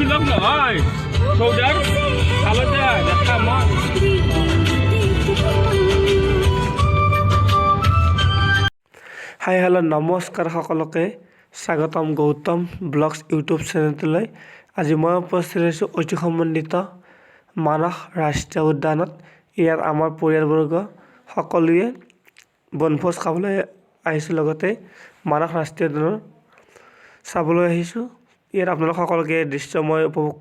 তিলক নহয়, চৌদাৰ হালধীয়া দেখা মই। হাই, হেল্ল', নমস্কাৰ সকলোকে স্বাগতম গৌতম ব্লগছ ইউটিউব চেনেলটোলৈ। আজি মই উপস্থিত হৈছোঁ ঐতিহ্যমণ্ডিত মানস ৰাষ্ট্ৰীয় উদ্যানত। ইয়াত আমাৰ পৰিয়ালবৰ্গ সকলোৱে বনভোজ খাবলৈ আহিছোঁ, লগতে মানস ৰাষ্ট্ৰীয় উদ্যানৰ চাবলৈ আহিছোঁ। ইয়াত আপোনালোক সকলোকে দৃশ্য মই উপভোগ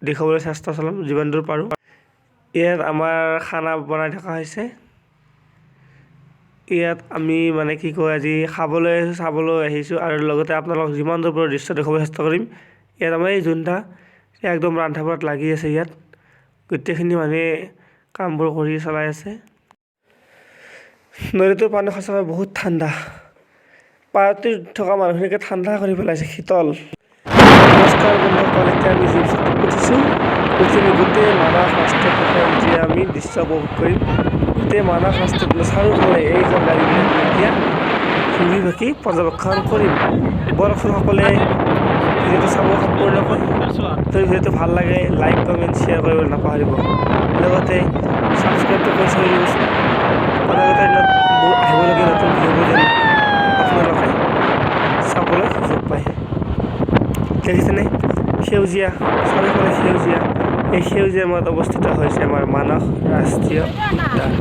দেখুৱাবলৈ চেষ্টা চলাম যিমান দূৰ পাৰোঁ। ইয়াত আমাৰ খানা বনাই থকা হৈছে। ইয়াত আমি মানে কি কয়, আজি খাবলৈ আহিছোঁ, চাবলৈ আহিছোঁ আৰু লগতে আপোনালোকক যিমান দূৰ পাৰোঁ দৃশ্য দেখুৱাবলৈ চেষ্টা কৰিম। ইয়াত আমাৰ এই জোনদা একদম ৰন্ধা বঢ়াত লাগি আছে। ইয়াত গোটেইখিনি মানুহে কামবোৰ কৰি চলাই আছে। নদীটোৰ পানী সঁচাকৈ বহুত ঠাণ্ডা। পাৰতে থকা মানুহখিনিকে ঠাণ্ডা কৰি পেলাইছে, শীতল। নমস্কাৰ বন্ধুসকল, এতিয়া আমি জীপ উঠিছোঁ। উঠি আমি গোটেই মানস ৰাষ্ট্ৰীয় উদ্যান যি আমি দৃশ্য উপভোগ কৰিম। গোটেই মানস ৰাষ্ট্ৰীয় উদ্যানৰ চাৰিওফালে এইখন গাড়ী লৈ আমি এতিয়া ঘূৰি পকি পৰ্যবেক্ষণ কৰিম। বলকচোন, সকলোৱে ভিডিঅ'টো চাব সম্পূৰ্ণকৈ। যদি ভিডিঅ'টো ভাল লাগে, লাইক, কমেণ্ট, শ্বেয়াৰ কৰিবলৈ নাপাহৰিব। লগতে ছাবস্ক্ৰাইবটো কৰি থৈ দিবচোন। অনাগত দিনত বহুত আহিবলগীয়া নতুন ভিডিঅ'বোৰ যেন আপোনালোকে চাবলৈ সুযোগ পায়। দেখিছেনে, সেউজীয়া, চাৰিওফালে সেউজীয়া। এই সেউজীয়াৰ মাজত অৱস্থিত হৈছে আমাৰ মানস ৰাষ্ট্ৰীয় উদ্যান।